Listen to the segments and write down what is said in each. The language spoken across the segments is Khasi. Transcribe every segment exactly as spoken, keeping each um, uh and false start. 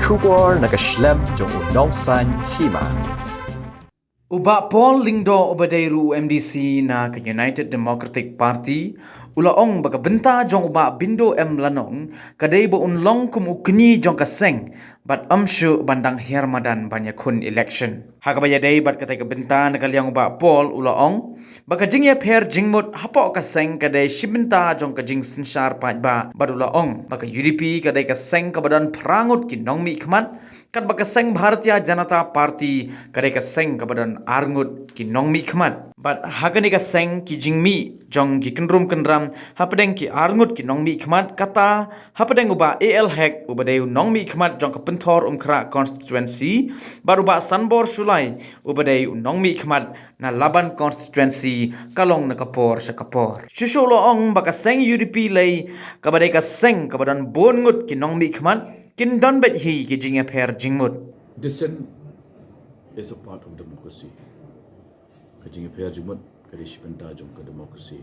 Khubor na ka shlem jong u Nongsaiñ Hima. U Bah Paul Lyngdoh uba dei ruh u M D C na ka United Democratic Party, u la ong ba ka bynta jong u Bah Bindo M Lanong ka dei ba un long kum u kñi jong ka seng, bad ym shuh ban dang hiar madan ban ïakhun election. Ha kaba ïadei bad katei ka bynta na ka liang u Bah Paul u la ong ba ka jingïapher jingmut hapoh ka seng ka dei shi bynta jong ka jingsynshar paidbah, bad u la ong ba ka U D P ka dei ka seng kaba don phra ngut ki nongmihkhmat, katba ka seng Bharatiya Janata Party ka dei ka seng kaba don ar ngut ki nongmihkhmat. Bad ha kane ka seng ki jingmih jong ki kynrum kynram hapdeng ki ar ngut ki nongmihkhmat, kata hapdeng u Bah A L Hek uba dei u nongmihkhmat jong ka Pynthor Umkhrah constituency, bad u Bah Sanbor Shullai uba dei u nongmihkhmat na Laban constituency, ka long na ka por sha ka por. Shuh shuh u la ong ba ka seng U D P lei kaba dei ka seng kaba don bun ngut ki nongmihkhmat, kin don beit hi ki jingïapher jingmut. Dissent is a part of democracy. Ka jingïapher jingmut ka dei shi bynta jong ka democracy.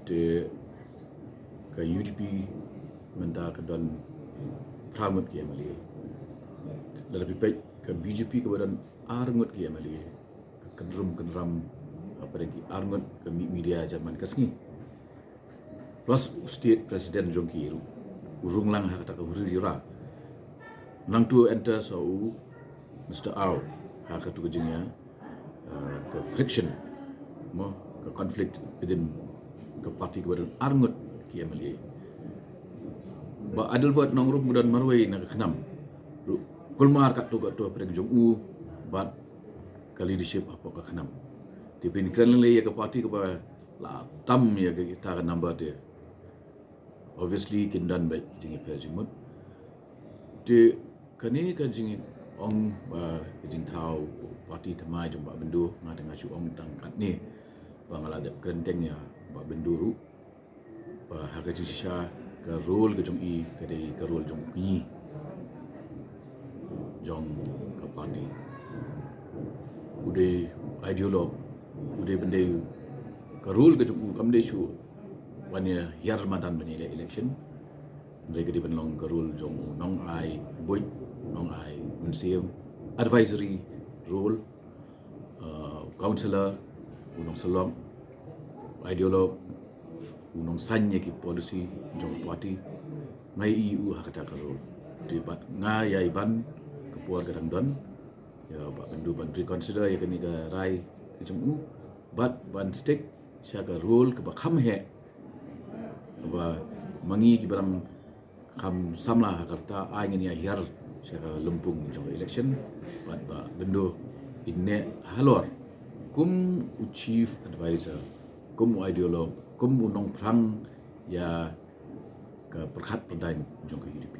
Te ka U D P mynta ka don phra ngut ki M L A. Lada phi peit ka B J P kaba don ar ngut ki M L A. Ka kynrum kynram hapdeng ki ar ngut ka mih media jan man ka sngi. Plus u state president jong ki ruh u rung lang ha kata ka huri hura. Nangtu enter sa u Mister Aw ha katu ka jingïa, uh, ka friction, mo, ka conflict within ka party kaba don ar ngut ki M L A. Bah Adelbert Nongrum ba don marwei na ka KHNAM ruh kulmar katto katto hapdeng jong u bad ka leadership hapoh ka KHNAM. Te phin kren lei ïa ka party kaba la tam ïa kita ka number te, obviously kin don beit ki jingïapher jingmut. Te kane ka jingong ba ka jingthaw party thymmai jong Bah Bindo, nga te nga shu ong tang katne ba nga la dep kren teng ïa Bah Bindo ruh ba ha ka jingshisha ka role ka jong i ka dei ka role jong u kñi jong ka party. U dei ideologue, u dei ban dei, ka role ka jong u kam dei shuh ban ïa hiar madan ban ïaleh election. Hynrei ka dei ban long ka role jong u nongai buit, nongai mynsiem, advisory role, uh, councillor, u nongsyllok, ideologue, u nongsaiñ ïa ki policy jong party. Nga ïohi u ha kata ka role. Te bad nga ïai ban ka por ka dang don ïa Bah Bindo ban reconsider ïa kane ka rai ka jong u bad ban stick sha ka role kaba kham heh, kaba ma ngi kiba dang kham samla ha ka rta, ai ngin ïa hiar sha ka lympung jong ka election. Bad Bah Bindo in neh halor kum u chief advisor, kum u ideologue, kum u nongphrang ïa ka pyrkhat pyrdaiñ jong ka U D P.